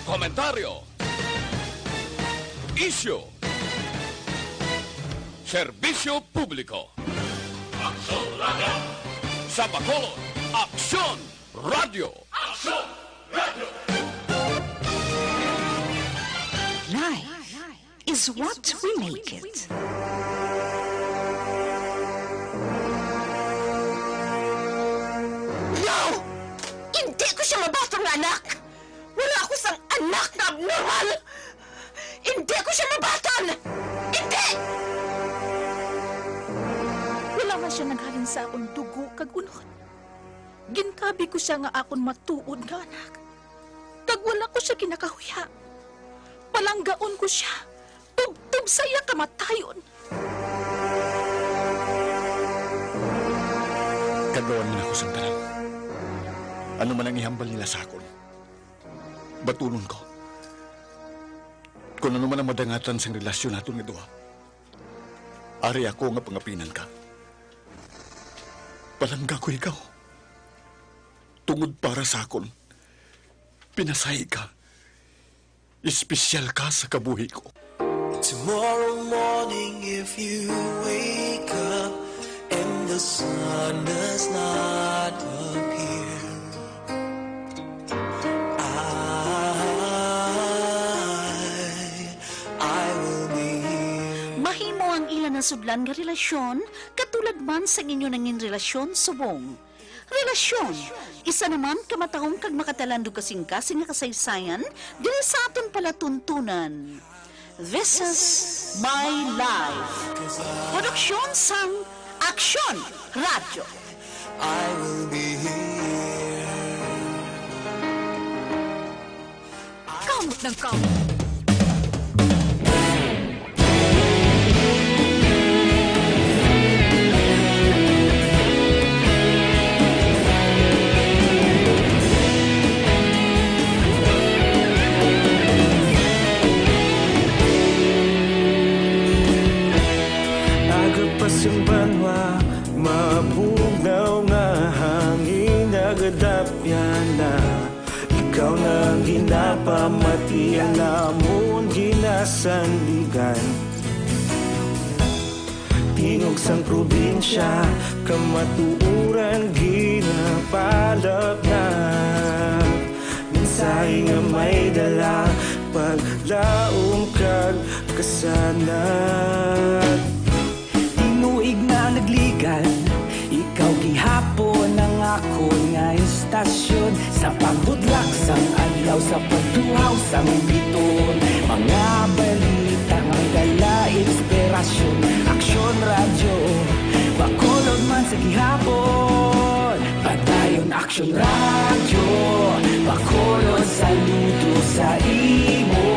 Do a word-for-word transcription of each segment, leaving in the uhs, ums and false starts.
Komentaryo. Isyu. Serbisyo publiko. Aksyon Radio. Sa Bacolod, Aksyon Radio. Aksyon Radio. Life is what we make it. No! Hindi ko siya mabaton nga anak! Wala ako sang anak nga abnormal! Hindi ko siya mabaton! Hindi! Wala man siya naghalin sa akon dugo kag unod. Ginkabi ko sia nga akon matuod nga anak, kag wala ko sia ginakahuya. Palanggaon ko sia tubtob sa iya kamatayon. Kagawan man ako sang tanan. Ano man ang ihambal nila sa akon, batunon ko. Kon ano man ang madangatan sang relasyon naton nga duha, ari ako nga pangapinan ka. Palangga ko ikaw. Tungod para sa akon, pinasahi ka. Espesyal ka sa kabuhi ko. Tomorrow morning, if you wake up and the sun does not appear, I, I will be here. Mahimo ang ila nasudlan nga relasyon, katulad man sang inyo nangin relasyon subong. Relasyon, isa naman ka matahom kag makatalandog kasing-kasing nga kasaysayan diri sa aton palatuntunan. This is My Life. Produksyon sang Aksyon Radyo. I will be here. Kamot ng kamot. Aga pa sing banwa, mabugnaw nga hangin, nagadapyan na. Ikaw na ang ginapamati, ang amon ginasandigan. Tingog sang probinsya, kamatuoran ginapalapnap. Mensahe nga may dala, paglaom kag kasanag. Tinuig na nagligan, ikaw gihapon ang akon nga estasyon. Sa pagbudlak sang adlaw, sa pagtuhaw sang bituon, mga balita nga may dala inspirasyon. Aksyon Radyo, Bacolod man sa gihapon. Padayon Aksyon Radyo, Bacolod, saludo sa imo.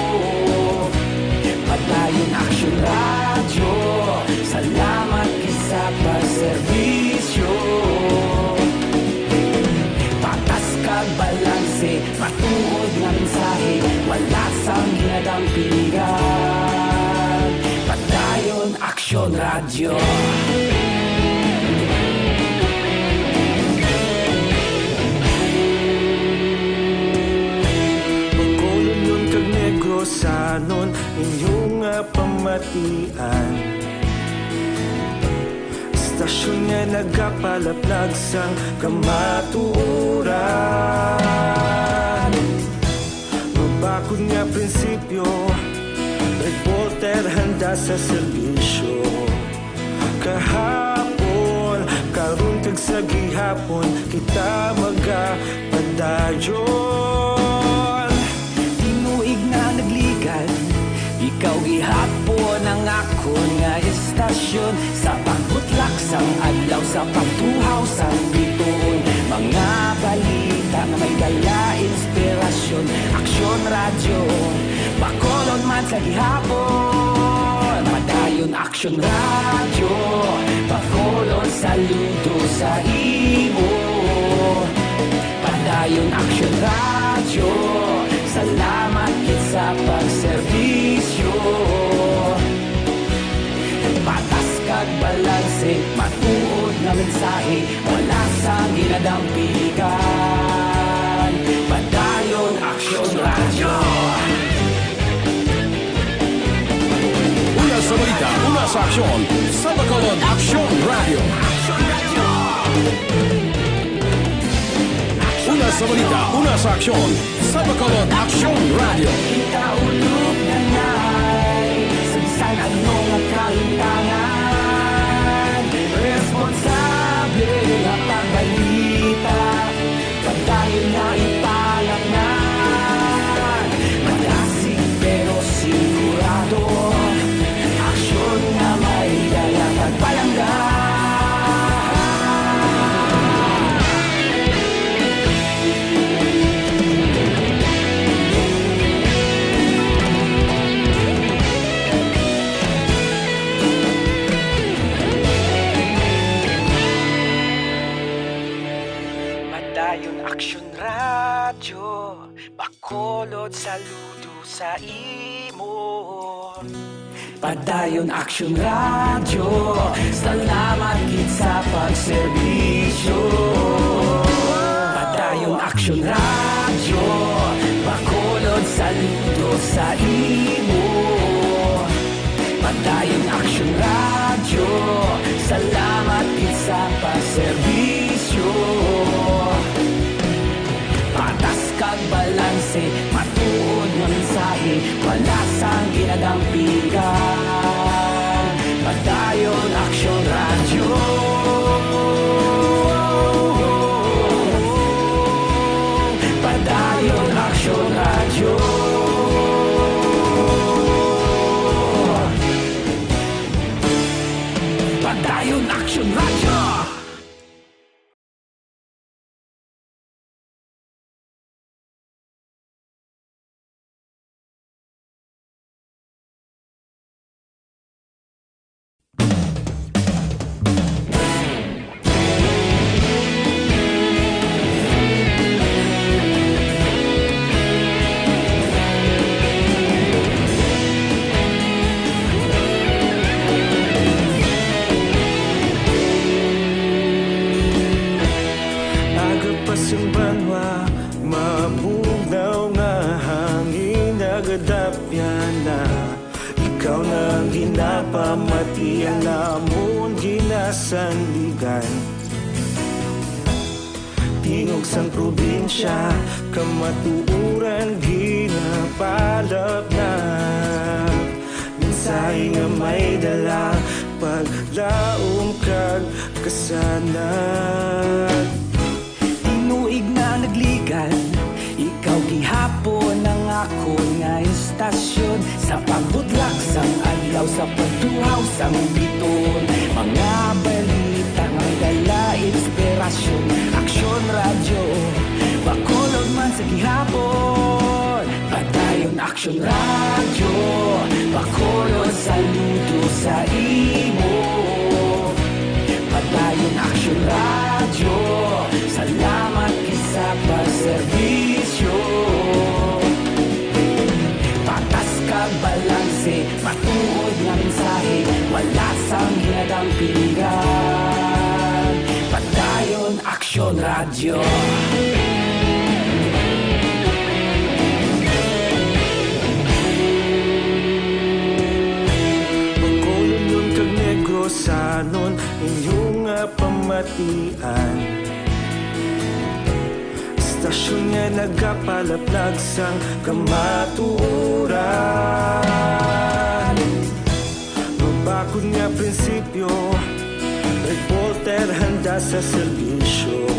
Padayon Aksyon Radyo, salamat gid sa pagserbisyo. Patas kag balanse, matuod nga mensahe, wala sang ginadampigan. Padayon Aksyon Radyo. Bacolod, Union kag Negros, sanon inyo nga pamatian. Estasyon nga nagapalaplag sang kamatuoran. Mabakod nga prinsipyo, reporter handa sa serbisyo. Kahapon, karon kag sa gihapon, kita magapadayon. Tinuig na nagligan, ikaw gihapon ang akon nga estasyon. Sa pagbutlak sang adlaw, sa pagtuhaw sang bituon, mga balita nga may dala inspirasyon. Aksyon Radyo, Bacolod man sa gihapon. Padayon Aksyon Radyo, Bacolod, saludo sa imo. Padayon Aksyon Radyo, salamat gid sa pagserbisyo. Patas kag balanse, matuod nga mensahe, wala sang ginadampigan. Padayon Aksyon Radyo. Una sa aksyon, sa Bacolod Aksyon Radio. Una sa balita, una sa aksyon, sa Bacolod Aksyon Radio. Kita ulog na ngay, sa bisan ano nga kahintangan, responsable nga pagbalita. Padayon nga ipalaknag, malasig pero sigurado. Aksyon nga may dala kag palangga. Padayon Aksyon Radyo, Bacolod, saludo sa imo. Padayon Aksyon Radyo, salamat gid sa pagserbisyo. Padayon Aksyon Radyo, Bacolod, saludo sa imo. Padayon Aksyon Radyo, salamat gid sa pagserbisyo. Patas kag balanse, matuod nga mensahe, wala sang ginadampigan. Padayon Aksyon Radyo. Padayon Aksyon Radyo. Padayon Aksyon Radyo. Aga pa sang banwa, mabugnaw nga hangin, nagadapyan na. Ikaw na ang ginapamatian namon, ginasandigan. Tingog sang probinsya, kamatuoran ginapalapnag. Mensahe nga may dala, paglaom kag kasanag. Tinuig na nagligan, ikaw gihapon ang akon nga istasyon. Sa pagbutlak sang adlaw, sa pagtuhaw sang bituon, mga balita nga may dala inspirasyon. Aksyon Radyo, Bacolod man sa gihapon. Padayon Aksyon Radyo, Bacolod, saludo sa imo. Padayon Aksyon Radyo, salamat gid sa pagserbisyo. Patas kag balanse, matuod nga mensahe, wala sang ginadampigan. Padayon Aksyon Radyo. Bacolod kag Negrosanon, inyo nga pamatian. Istasyon nga nagapalaplag sang kamatuoran. Mabakod nga prinsipyo, reporter handa sa serbisyo.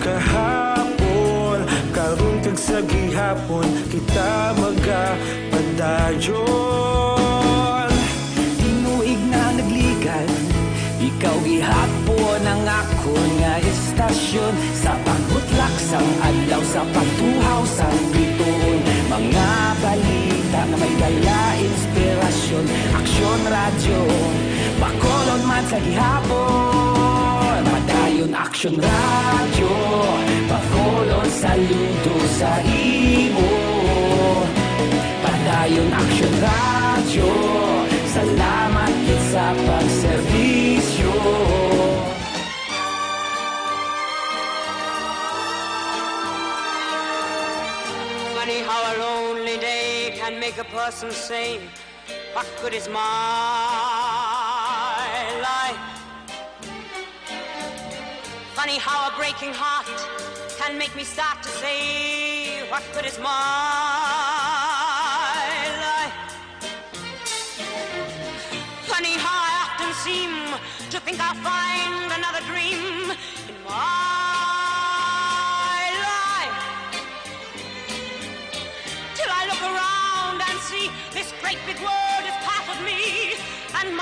Kahapon, karon kag sa gihapon, kita magapadayon. Tinuig na nagligan, ikaw gihapon ang akon nga istasyon. Sa pagbutlak sang adlaw, sa pagtuhaw sang bituon, mga balita nga may dala inspirasyon. Aksyon Radyo, Bacolod man sa gihapon. Padayon Aksyon Radyo, Bacolod, saludo sa imo. Padayon Aksyon Radyo, salamat gid sa pagserbisyo. Funny how a lonely day can make a person say, What good is my life? Funny how a breaking heart can make me start to say, what good is my life? Funny how I often seem to think I'll find another dream in my life. Till I look around and see this great big world is part of me and my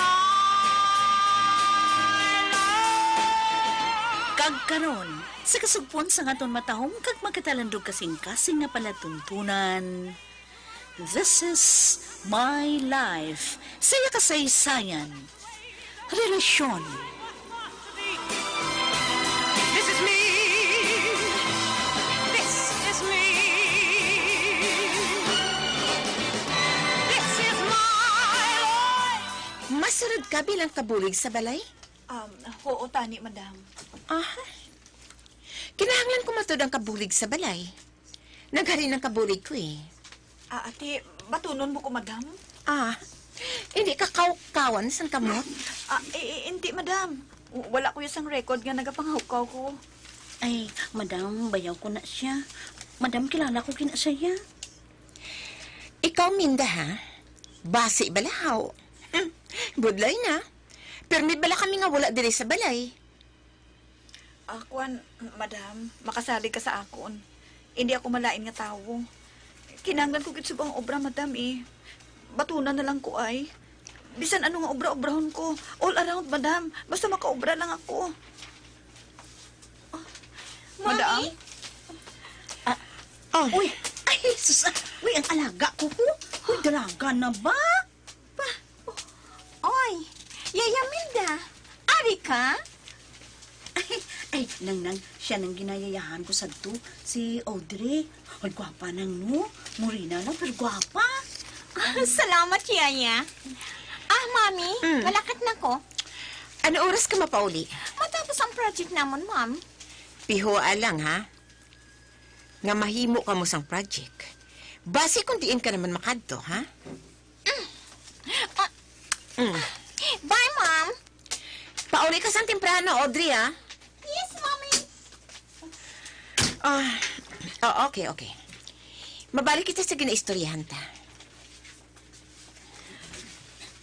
life. Kag karon, sa kasugpon sang aton matahom kag magkatalandog kasing-kasing nga palatuntunan, This is My Life, sa iya kasaysayan, relasyon. This is me. This is me. This is my life. Masulod ka bilang kabulig sa balay? Um, oo, tani, madam. Aha. Kinahanglan ko matud ang kabulig sa balay. Naghalin ang kabulig ko, eh. Ah, ate, batunon mo ko, madam? Ah, hindi ka kawkawan sang kamot? Ah, eh, eh, hindi, madam. W-, wala ko sang record nga nagapangawkaw ko. Ay, madam, bayaw ko na siya. Madam, kilala ko gina siya. Ikaw, Minda, ha? Basi bala, haw? Hmm, budlay na. Permi bala kami nga wala diri sa balay? Ah, kwan, madam, makasalig ka sa akon. Hindi ako malain nga tawo. Kinahanglan ko gid subong obra, madam, eh. Batuna na lang ko, ay. Bisan ano nga obra-obrahon ko. All around, madam. Basta makaobra lang ako. Ah, madam? Mami? Ah, oh. Uy, ay, sus, ah. Uy, ang alaga ko, ko. Uy, dalaga na ba? Pa, oh, oy, Yaya Milda, ari ka? Ay, ay, nang, nang, siya nang ginayayahan ko sadto, si Audrey. Ay, gwapa nang, no? Morena lang, pero gwapa. Ah, salamat, Yaya. Ah, Mami, Mm. malakat na ko. Ano oras ka mapauli? Matapos ang project namon, Ma'am. Pihoa lang, ha? Nga mahimo kamo sang project. Basi kung diin ka naman makadto, ha? Ah, Mm. Bye, Ma'am. Pauli ka sang temprano, Audrey, ah. Yes, Mommy. Ah, oh, okay, okay. Mabalik kita sa ginaistoryahan ta.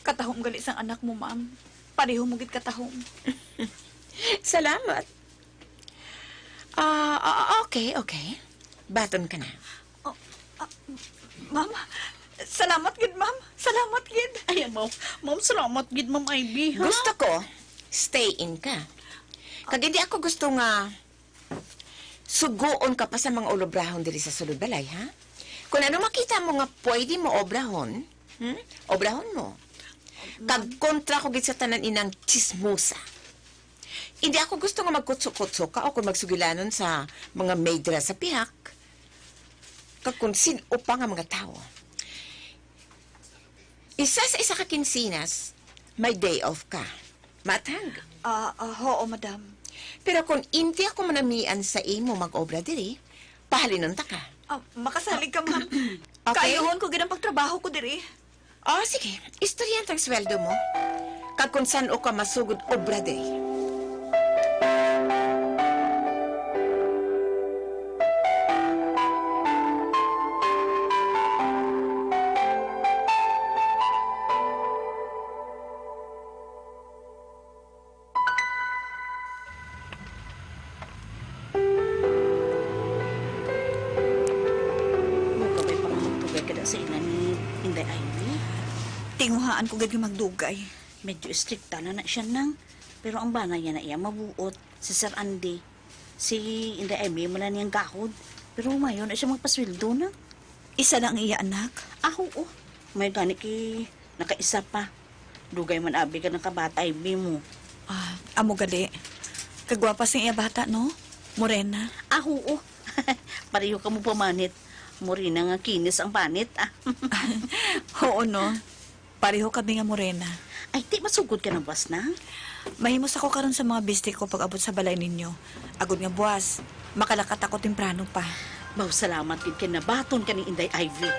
Katahom gali sang anak mo, ma'am. Pareho mo gid katahom. Salamat. Ah, ah, okay, okay. Baton ka na. Oh, ah, ma'am, salamat gid, ma'am. Salamat gid. Ay, ma'am, ma'am, salamat gid, Ma'am Ivy, ha? Gusto ko, stay in ka. Kag hindi ako gusto nga sugoon ka pa sa mga ulobrahon diri sa sulod balay, ha? Kung ano makita mo nga pwede mo obrahon, hmm? Obrahon mo. Kag Ma'am. Kontra ko gid sa tanan inang chismosa. Hindi ako gusto nga magkutso-kutso ka o kung magsugilanon sa mga maid dira sa pihak, kag kung sin-o pa nga mga tawo. Isa sa isa ka kinsinas, may day off ka. Matag? Ah, ah, oo, madam. Pero kung hindi ako manamian sa imo mag-obra diri, pahalinon ta ka. Ah, makasalig ka, ma'am. Okay. Kaayuhon ko gid ang pagtrabaho ko diri. Oh, sige. Istoryahan tang sweldo mo. Kag kung san-o ka masugod obra day. Ano ka ba'y pangamagtugay ka da sa ina ni Inday Ivy? Tinguhaan ko gid nga magdugay. Medyo estrikta na na siya, nang. Pero ang bana niya na iya mabuot, si Sir Andy. Si Inday Ivy man na niyang gahod. Pero mayo na siya magpasweldo na. Isa lang ang iya anak? Ah, oo. May gani kay nakaisa pa. Dugay man abi ka nakabata, Ivy mo. Ah, amo gali. Kagwapa sing iya bata, no? Morena. Ah, oo. Pareho ka mo pamanit. Morena nga kinis ang panit, ah. Oo, no? Pareho kami nga morena. Ay, ti, masugod ka na, boss, na? Mahimos ako karon sa mga besti ko pag-abot sa balay ninyo. Agod nga buwas, makalakat ako temprano pa. Baw, salamat gid kay nabaton ka ni Inday Ivy.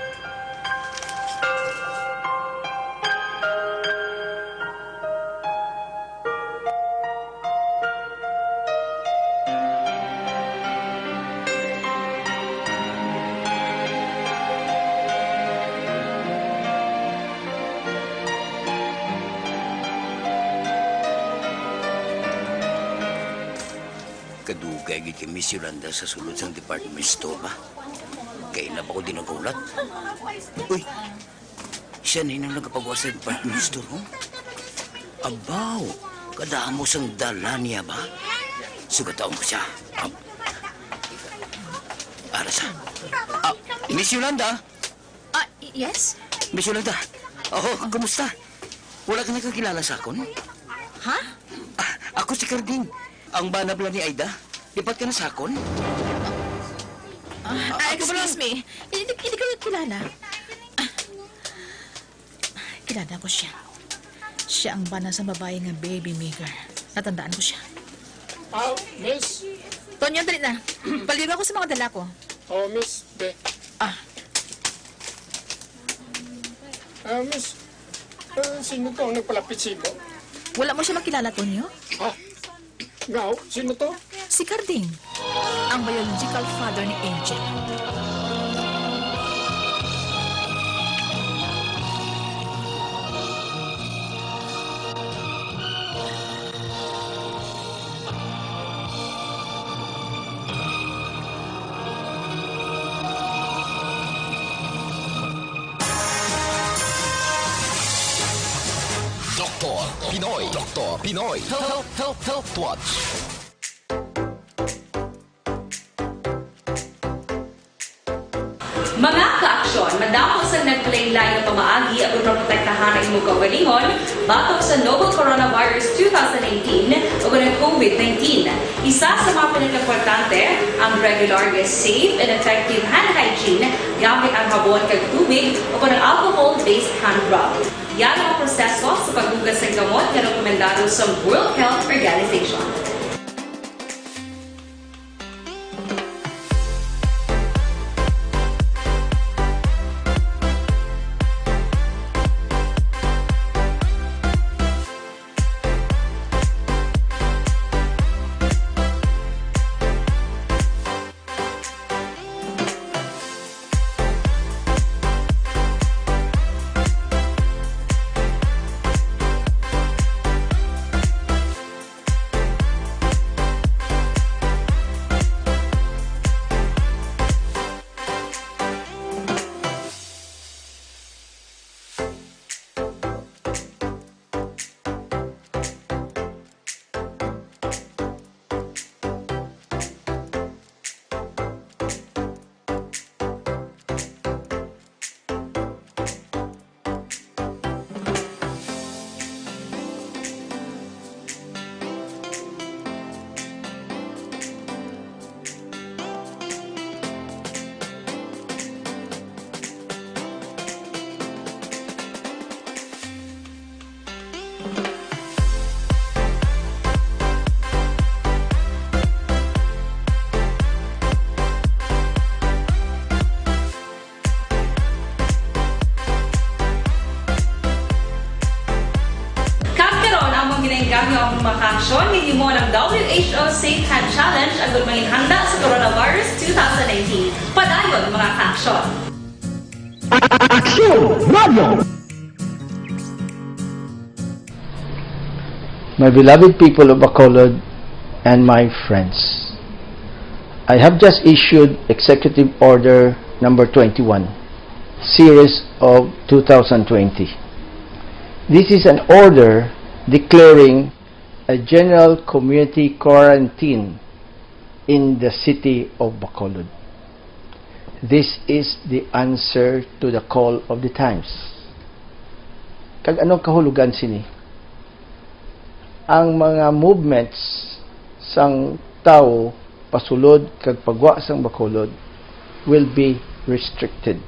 Dugay gid kay Miss Yolanda sa sulod sang department store ba? Kay ila pa ko din nagkaulat. Uy, siya ni nang nagapagawa sa department store, huh? Abaw, kadamo sang dala niya ba? Sugataon ko siya. Ah, ara sa. Ah, Miss Yolanda? Ah, y- yes? Miss Yolanda, oh, kumusta? Wala ka nakakilala sa akon? Ha? Ah, ako si Carding, ang bana bala ni Aida. Lipat ka na sa akon? Ah, ah, excuse me. Hindi, hindi ko kilala. Ah, kilala ko siya. Siya ang bana sa babae nga baby maker. Natandaan ko siya. Ah, miss. Tonyo, dali na. Paligo ako sa mga dala ko. Oh, miss, be. Ah. Ah, miss, ah, sino to ang nagpalapit sa imo? Wala mo siya makilala, Tonyo? Ah, ngaw, sino to? Si Carding, ang biological father ni Angel. Doktor Pinoy. Doktor Pinoy. Health, health, health, health watch. Mga kaaksyon, madamo sang nagpalain-lain nga pamaagi aron maprotektahan ang imo kaugalingon batok sa novel coronavirus two thousand nineteen o ang COVID nineteen. Isa sa mga pinakaimportante ang regular nga safe and effective hand hygiene gamit ang habon kag tubig o ang alcohol-based hand rub. Yara ang proseso sa paghugas sang kamot nga rekomendado sa World Health Organization. Kag karon, among ginainggangyo ang mga kaaksyon nga gihimo ng W H O Safe Hand Challenge agud manginhanda sa coronavirus two thousand nineteen. Padayon, mga kaaksyon. Aksyon Radio! My beloved people of Bacolod and my friends, I have just issued Executive Order Number twenty-one, Series of two thousand twenty. This is an order declaring a general community quarantine in the city of Bacolod. This is the answer to the call of the times. Kag anong kahulogan sini? Ang mga movements sang tawo pasulod kag pagwa sang Bacolod will be restricted.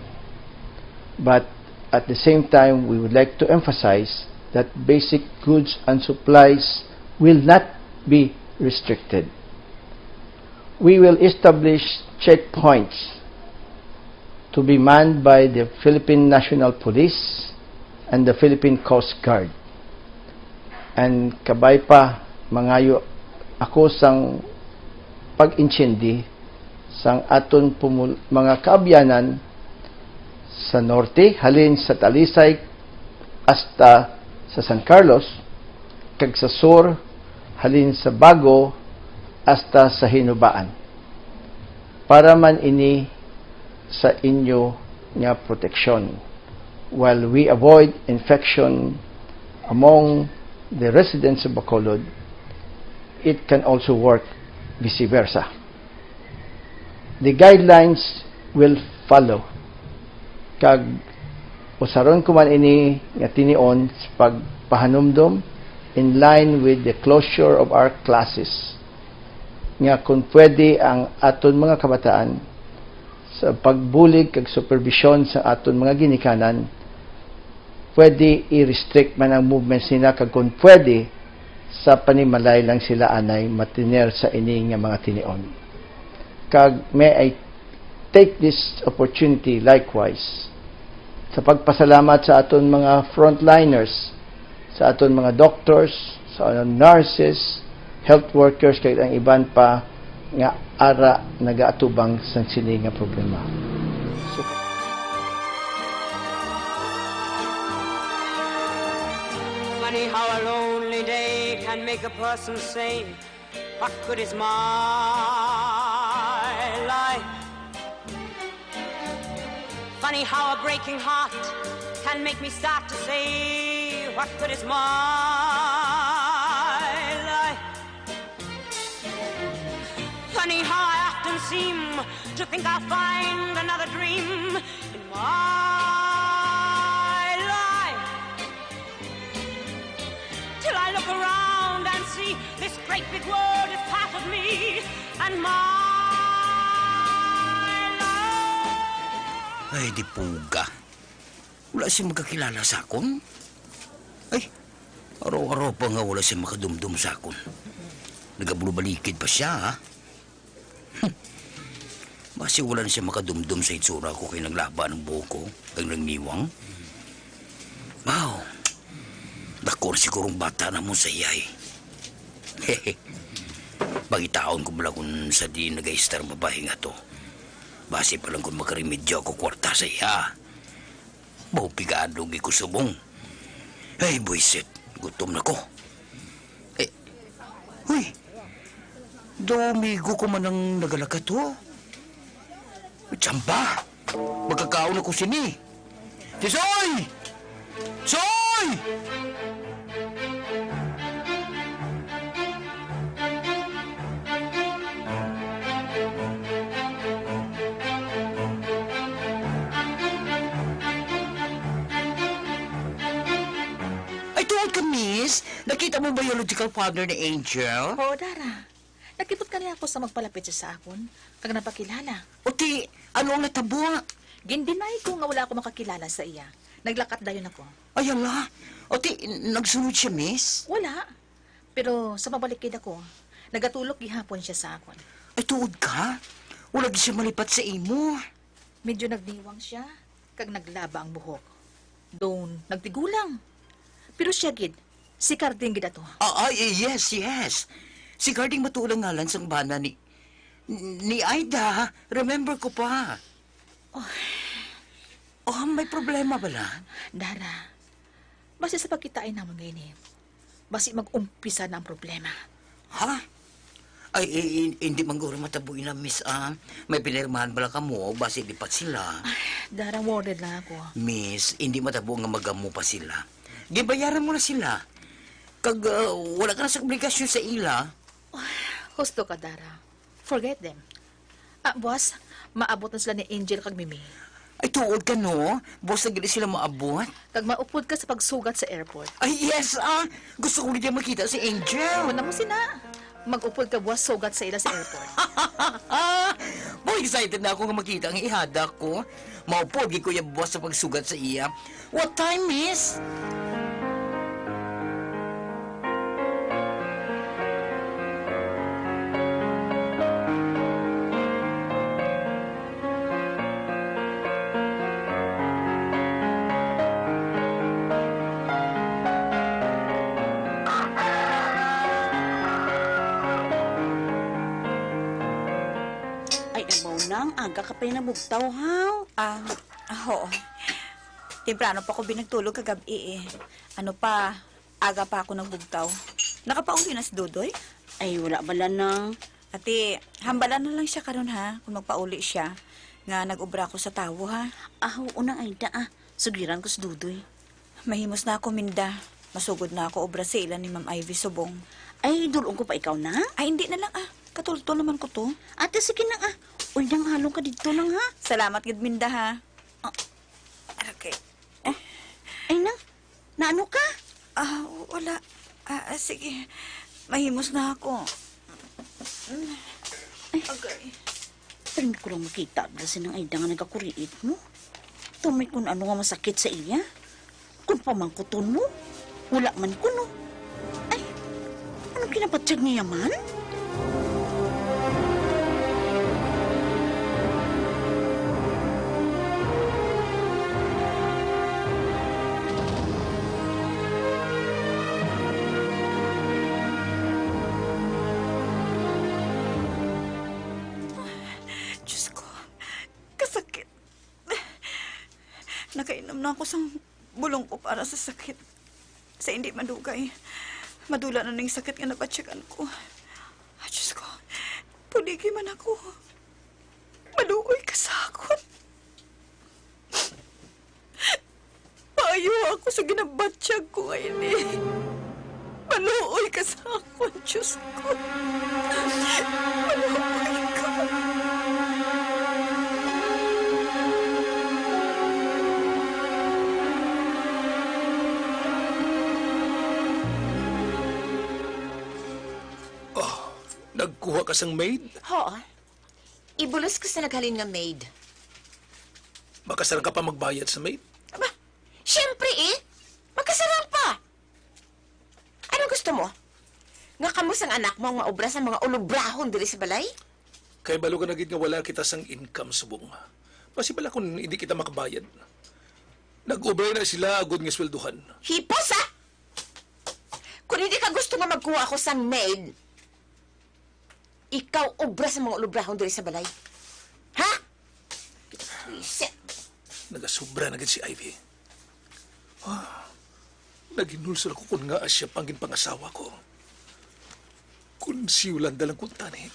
But at the same time, we would like to emphasize that basic goods and supplies will not be restricted. We will establish checkpoints to be manned by the Philippine National Police and the Philippine Coast Guard. And kabay pa, mangayo ako sang pag-intindi sang aton pumul-, mga kaabyanan sa norte, halin sa Talisay hasta sa San Carlos, kag sa sur, halin sa Bago hasta sa hinubaan. Para man ini sa inyo nga proteksyon. While we avoid infection among the residents of Bacolod, it can also work vice versa. The guidelines will follow, kag usaron ko man ini nga tinion sa pagpahanumdom in line with the closure of our classes, nga kung pwede ang aton mga kabataan sa pagbulig kag superbisyon sa aton mga ginikanan, pwede i-restrict man ang movements nila, kag kung pwede, sa panimalay lang sila anay matiner sa ini nga mga tinion. Kag may I take this opportunity likewise sa pagpasalamat sa aton mga frontliners, sa aton mga doctors, sa aton nurses, health workers, kag ang iban pa nga ara nagaatubang sang sini nga problema. So, Funny how a lonely day can make a person say, "What good is my life?" Funny how a breaking heart can make me start to say, "What good is my life?" Funny how I often seem to think I'll find another dream in my life. Till I look around and see this great big world is part of me and my life. Ay, di puga. Wala siya magkakilala sa akon. Ay, araw-araw pa nga wala siya makadumdom sa akon. Nagabubalikid pa siya, ha? Basi wala na siya makadumdom sa itsura ko kay naglaba ang buhok ko kag nagniwang. Wow! Dako na sigurong bata na mo sa iyay. Pangitaon ko bala kung sa di nagaistar babae nga to. Basi pa lang kung makaremedyo ako kwarta sa iya. Mao pigado gi ko subong. Ay, buisit. Gutom na ko. Eh, huy! Domingo ko man ang nagalaka to. Tsamba! Magkakaon ako sini. Tisoy! Soy! Ay, tuod ka, miss? Nakita mo biological father ni Angel? Oo, Dara. Nagtipot kani ako sa magpalapit siya sa akon, kag napakilala. O ti, ano ang natabo? Gindinay ko nga wala ako makakilala sa iya. Naglakat dayon ako. Ay, ala. O ti, nagsunod siya, miss? Wala. Pero sa mabalikid ako, nagatulok gihapon siya sa akon. Ay, tuod ka? Wala gid siya malipat sa imo. Medyo nagniwang siya, kag naglaba ang buhok. Daw nagtigulang. Pero siya gid, si Carding gid ato. Ah, ay, yes, yes. Si Carding matulang ngalan sang bana ni, ni Aida. Remember ko pa. Oh. Oh, may problema bala? Dara, basi sa pagkitain namon ngayon eh, basi mag-umpisa na ang problema. Ha? Ay, i- i- hindi man guro matabo ina, miss, ah. May pinirmahan bala kamo, basi lipat sila. Ay, Dara, worried lang ako. Miss, hindi matabo nga magamo pa sila. Gibayaran mo na sila. Kag ah, wala ka na sa obligasyon sa ila. Husto ka, Dara. Forget them. Ah, boss, maabot na sila ni Angel kag Mimi. Ay, tuod ka, no? Boss, na gali sila maabot. Kag maupod ka sa pagsugat sa airport. Ay, yes, ah! Gusto ko rin makita si Angel. Una mo sina. Mag-upod ka buwas sugat sa ila sa airport. Boy, excited na ako nga makita ang ihada ko. Maupod gid ko iya buwas sa pagsugat sa iya. What time, miss? Ay, abaw na, ang aga ka pa'y nabugtaw, haw? Ah, oo. Temprano pa ko binagtulog kagabi eh. Ano pa, aga pa ako nagbugtaw. Nakapauli na si Dodoy? Ay, wala bala, nang. Ate, hambalan na lang siya karon, ha, kung magpauli siya, nga nag-obra ko sa tawo, ha. Ah, oo, Nang Aida, ah. Sugiran ko si Dudoy. Mahimos na ako, Minda. Masugod na ako obra sa ila ni Ma'am Ivy subong. Ay, dulong ko pa ikaw na? Ay, hindi na lang, ah. Katultol naman ko to. Ate, sige na, ah. Uy, nang halong ka dito lang, ha? Salamat gid, Minda, ha. Ah. Okay. Ay, Nang, naano ka? Ah, wala. Ah, ah, sige. Mahimos na ako. Mm. Ay. Agay. Pero hindi ko lang makita, bala si Nang Aida nga nagakuriit mo. Tumay kung ano nga masakit sa iya. Kung pamangkuton mo, wala man kuno. Ay, ano kinabatyag niya man? Diyos ko, kasakit. Nakainom na ako sang bulong ko para sa sakit. Sa hindi madugay, madula na ning sakit nga nabatyagan ko. Ah, Diyos ko, tuligi man ako. Maluoy ka sa akon. Paayo ako sa ginabatyag ko nga ini. Maluoy ka sa akon, Diyos ko. Maluoy ka. Oh, nagkuha ka sang maid? Oo. Ibulos ko sa naghalin nga maid. Makasarang ka pa magbayad sa maid? Aba, siyempre eh. Makasarang pa. Ano gusto mo? Nga kamo sang anak mo ang maobra sa mga ulubrahon diri sa balay? Kay balo ka na gid nga wala kita sang income subong. Basi bala kung hindi kita makabayad. Nag-obra na sila agod nga sweldohan. Hipos, ah! Kung hindi ka gusto nga magkuha ako sang maid, ikaw obra sa mga ulubrahon diri sa balay. Ha? Reset. Nagasubra na gid si Ivy. Ah, naghinulsol ako kung ngaa siya pa ang ginpangasawa ko. Kung si Yolanda lang kuntani.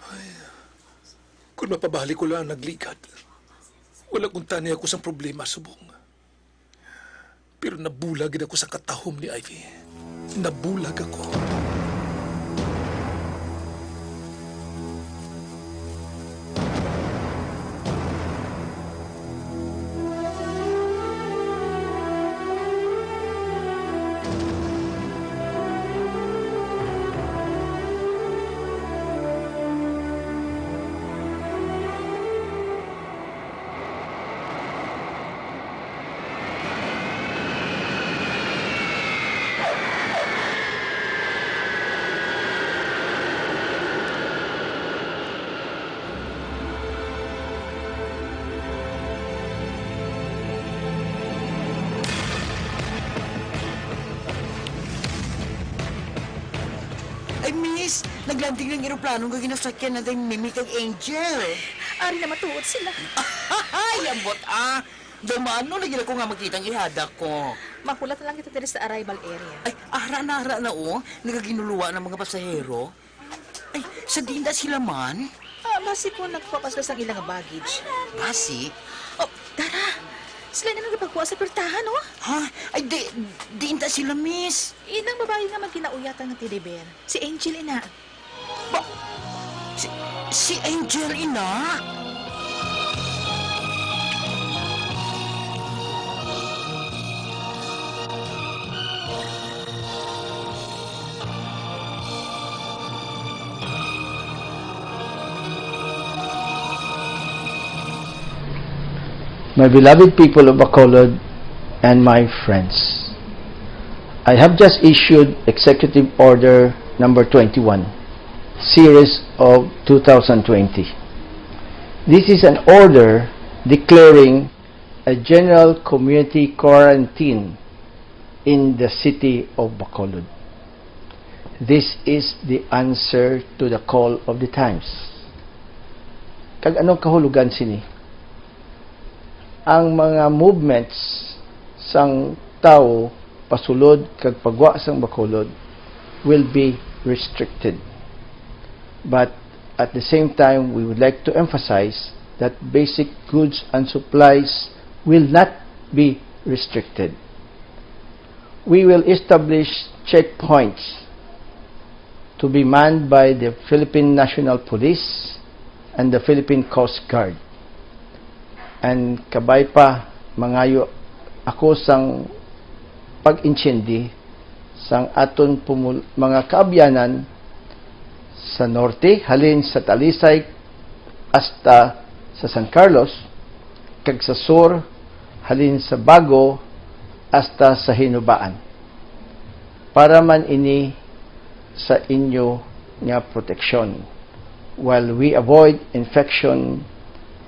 Ay, kung mapabalik ko lang ang nagligad, wala kuntani ako sang problema subong. Pero nabulag gid ako sa katahom ni Ivy. Nabulag ako. Ay, miss, naglanding ang eroplano nga ginasakyan na day Mimi kag Angel. Ari na matuod sila. Ay, ambot, ah. Daw maano na gid ako nga makita ang ihada ko. Mahulat na lang kita diri sa arrival area. Ay, ara na, ara na, oh. Nagaginuluwa ng mga pasahero. Ay, sa diin da sila man? Ah, basi ko nagkuha pa sila sang ilang baggage. Basi? Oh, tara. Sila na nagpagkuha sa pertahan, oh. Ha? Ay, di, diin da sila, miss? Inang babayi nga magkinauyatan nga teddy bear. Si Angel ina. Ba, si, si Angel ina? My beloved people of Bacolod and my friends, I have just issued Executive Order Number Twenty-one, Series of two thousand twenty. This is an order declaring a general community quarantine in the city of Bacolod. This is the answer to the call of the times. Kag anong kahulugan sini? Ang mga movements sang tawo pasulod kag pagwa sang Bacolod will be restricted. But at the same time, we would like to emphasize that basic goods and supplies will not be restricted. We will establish checkpoints to be manned by the Philippine National Police and the Philippine Coast Guard. And kabay pa, mangayo ako sang pag-intindi sang aton pumul-, mga kaabyanan sa norte, halin sa Talisay hasta sa San Carlos, kag sa sur, halin sa Bago hasta sa Hinubaan, para man ini sa inyo nga proteksyon, while we avoid infection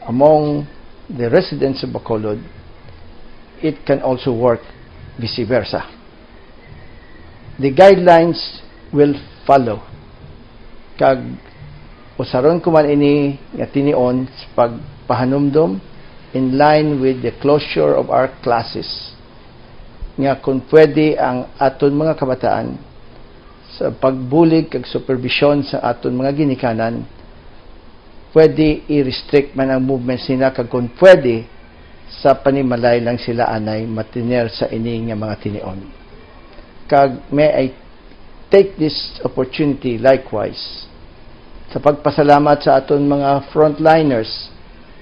among the residents of Bacolod. It can also work vice versa. The guidelines will follow, kag usaron ko man ini nga tinion sa pagpahanumdom in line with the closure of our classes, nga kung pwede ang aton mga kabataan sa pagbulig kag superbisyon sa aton mga ginikanan, pwede i-restrict man ang movements nila, kag kung pwede, sa panimalay lang sila anay matiner sa ini nga mga tinion. Kag may I take this opportunity likewise sa pagpasalamat sa aton mga frontliners,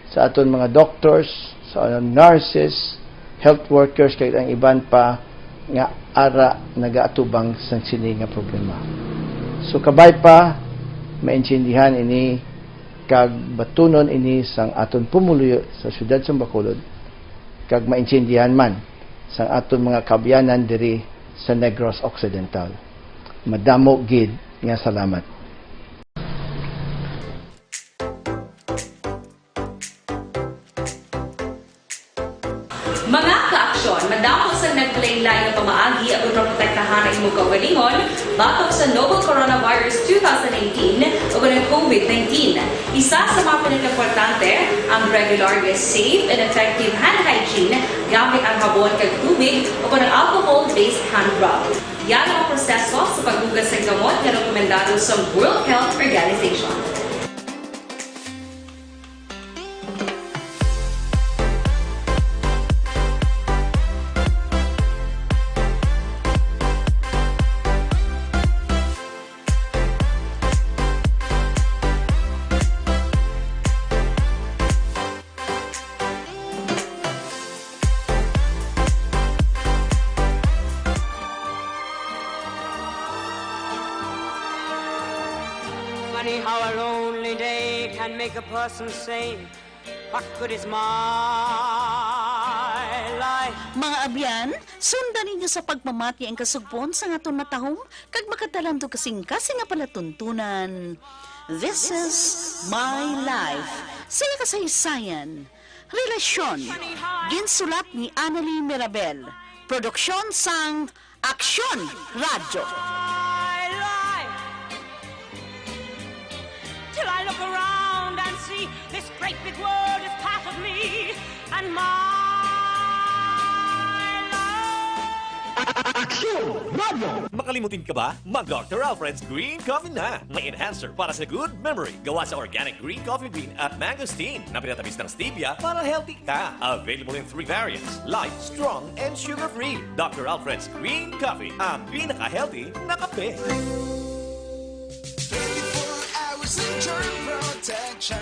sa aton mga doctors, sa nurses, health workers, kag ang iban pa nga ara nagaatubang sang sini nga problema. So, kabay pa, maintindihan ini kag batunon ini sang aton pumuluyo sa siyudad sang Bacolod, kag maintindihan man sang aton mga kaabyanan diri sa Negros Occidental. Madamo gid nga salamat. Mga ka-aksyon, madamo sang naglain-lain nga pamaagi aron maprotektahan ang imo kaugalingon batok sa novel coronavirus two thousand eighteen o ang COVID nineteen. Isa sa mga pinakaimportante ang regular nga safe and effective hand hygiene gamit ang habon kag tubig o ang alcohol-based hand rub. Yan ang proseso sa paghugas sa gamot nga rekomendado sa World Health Organization. Funny how a lonely day can make a person say, "What good is my life?" Mga abyan, sundan ninyo sa pagpamati ang kasugpon sang aton natahom kag makatalandog kasing-kasing nga palatuntunan. This is My Life. Sa iya kasaysayan, relasyon. Ginsulat ni Annalie Mirabel. Produksyon sang Aksyon Radyo. My life. Till I look around and see this great big world is part of me and my love. Aksyon Radyo. Makalimutin ka ba? Mag Doctor Alfred's Green Coffee na. May enhancer para sa good memory. Gawa sa organic green coffee bean at mangosteen na pinatamis ng stevia para healthy ka. Available in three variants, light, strong, and sugar-free. Doctor Alfred's Green Coffee, ang pinaka-healthy na kape. Twenty-four hours of germ protection.